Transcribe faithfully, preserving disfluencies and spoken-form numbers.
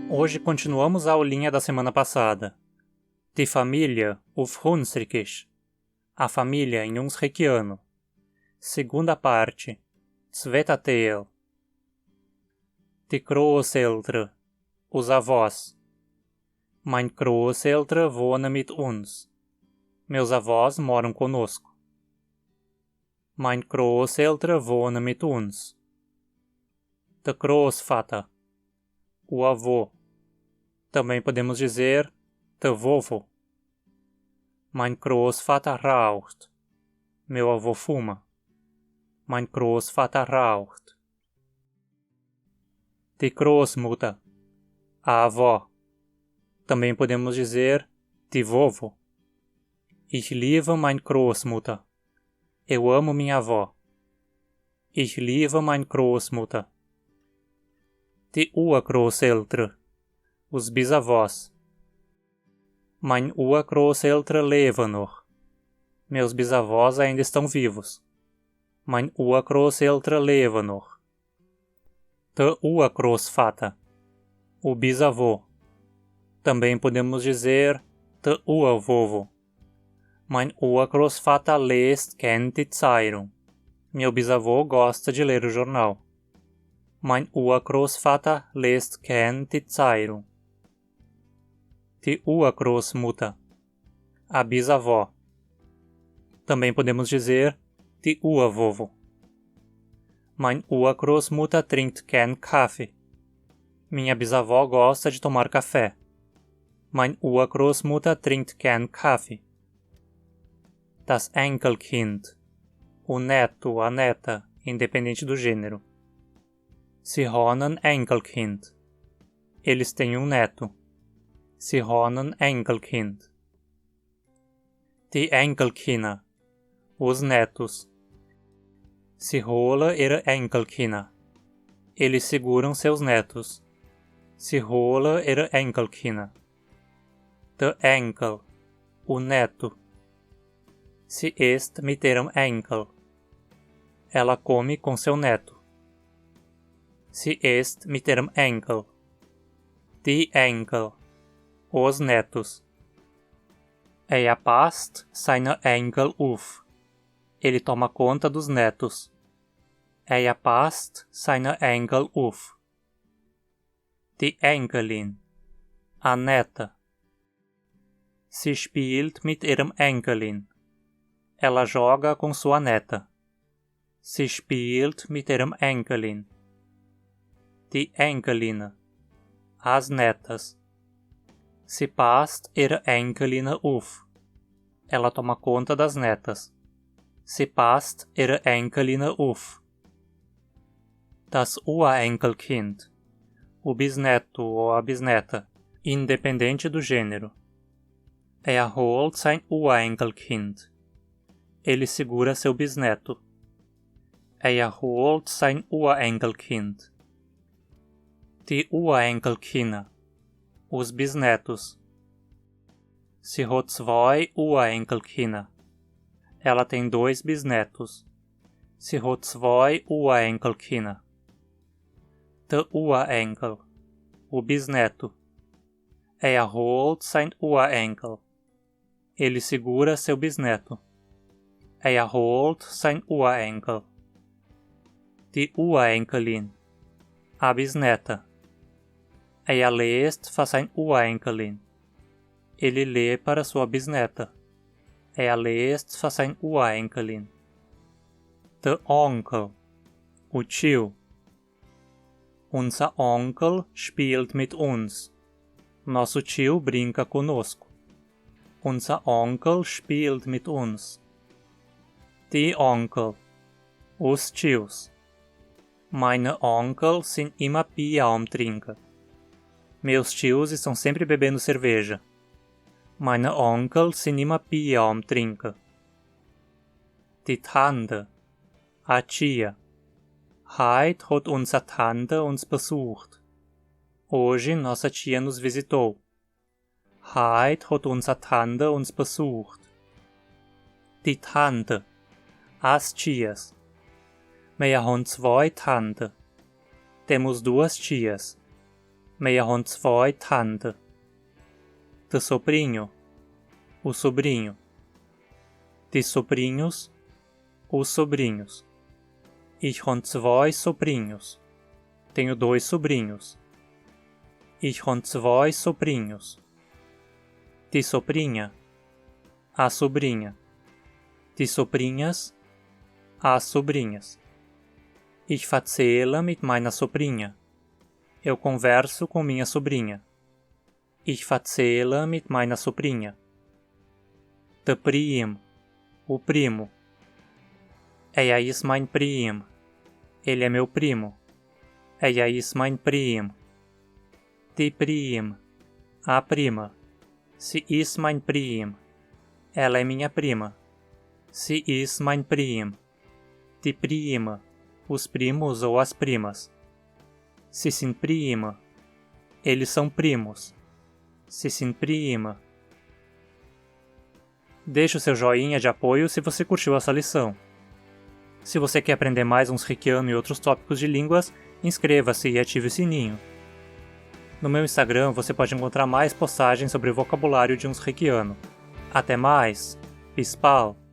Hoje continuamos a aulinha da semana passada. Die Familie uf Hunsrückisch. A família em Hunsrückiano. Segunda parte. Zweiter Teil. Die Großeltern, os avós. Meine Großeltern wohnen mit uns. Meus avós moram conosco. Meine Großeltern wohnen mit uns. Der Großvater, o avô. Também podemos dizer der Vovô. Mein Großvater raucht. Meu avô fuma. Meine Großvater raucht. Die Großmutter, a avó. Também podemos dizer die Vovô. Ich liebe meine Großmutter. Eu amo minha avó. Ich liebe meine Großmutter. Die Urgroßeltern, os bisavós. Meine Urgroßeltern leben noch. Meus bisavós ainda estão vivos. Meine Urgroßeltern leben noch. Der Urgroßvater, o bisavô. Também podemos dizer der Urvovô. Mein Urgroßvater liest gern die Zeitung. Meu bisavô gosta de ler o jornal. Mein Urgroßvater liest gern die Zeitung. Die Urgroßmutter, a bisavó. Também podemos dizer die Urvovô. Meine Urgroßmutter trinkt gern Kaffee. Minha bisavó gosta de tomar café. Meine Urgroßmutter trinkt gern Kaffee. Das Enkelkind, o neto, a neta, independente do gênero. Sie haben ein Enkelkind. Eles têm um neto. Sie haben ein Enkelkind. Die Enkelkinder, os netos. Sie holen ihre Enkelkinder. Eles seguram seus netos. Sie holen ihre Enkelkinder. Der Enkel, o neto. Sie isst mit ihrem Enkel. Ela come com seu neto. Sie isst mit ihrem Enkel. Die Enkel, os netos. Er passt seine Enkel auf. Ele toma conta dos netos. Er passt seine Enkel auf. Die Enkelin, a neta. Sie spielt mit ihrem Enkelin. Ela joga com sua neta. Sie spielt mit ihrem Enkelin. Die Enkelin, as netas. Sie passt ihre Enkelin auf. Ela toma conta das netas. Sie passt ihre Enkelin auf. Das Urenkelkind, o bisneto ou a bisneta, independente do gênero. Er holt sein Urenkelkind. Ele segura seu bisneto. Er holt sein Urenkelkind. Die Urenkelkinder, os bisnetos. Sie hat zwei Urenkelkinder. Ela tem dois bisnetos. Sie hat zwei Urenkelkinder. Der Urenkel, o bisneto. Er holt sein Urenkel. Ele segura seu bisneto. Er holt sein Urenkel. Die Urenkelin, a bisneta. Er liest für sein Urenkelin. Ele lê para sua bisneta. Er liest für sein Urenkelin. Der Onkel, o tio. Unser Onkel spielt mit uns. Nosso tio brinca conosco. Unser Onkel spielt mit uns. Die Onkel, os tios. Meine Onkel sind immer Bier am Trinken. Meus tios estão sempre bebendo cerveja. Meine Onkel sind immer Bier am Trinken. Die Tante, a tia. Heute hat unsere Tante uns besucht. Hoje nossa tia nos visitou. Heute hat unsere Tante uns besucht. Die Tante, as tias. Wir haben zwei Tanten. Temos duas tias. Mé hunn zwei Tante. De sobrinho. O sobrinho. Die sobrinhos. Os sobrinhos. Ich hunn zwei sobrinhos. Tenho dois sobrinhos. Ich hunn zwei sobrinhos. Die sobrinha. A sobrinha. Die sobrinhas. As sobrinhas. Ich verzähle mit meiner sobrinha. Eu converso com minha sobrinha. Ich verzähle mit meiner sobrinha. De priim. O primo. Er ist mein priim. Ele é meu primo. Er ist mein priim. Die priim. A prima. Sie ist mein priim. Ela é minha prima. Sie ist mein priim. Die priima. Os primos ou as primas. Sie sind priima. Eles são primos. Sie sind priima. Deixe o seu joinha de apoio se você curtiu essa lição. Se você quer aprender mais Hunsrükiano e outros tópicos de línguas, inscreva-se e ative o sininho. No meu Instagram você pode encontrar mais postagens sobre o vocabulário de Hunsrükiano. Até mais! Bis bald!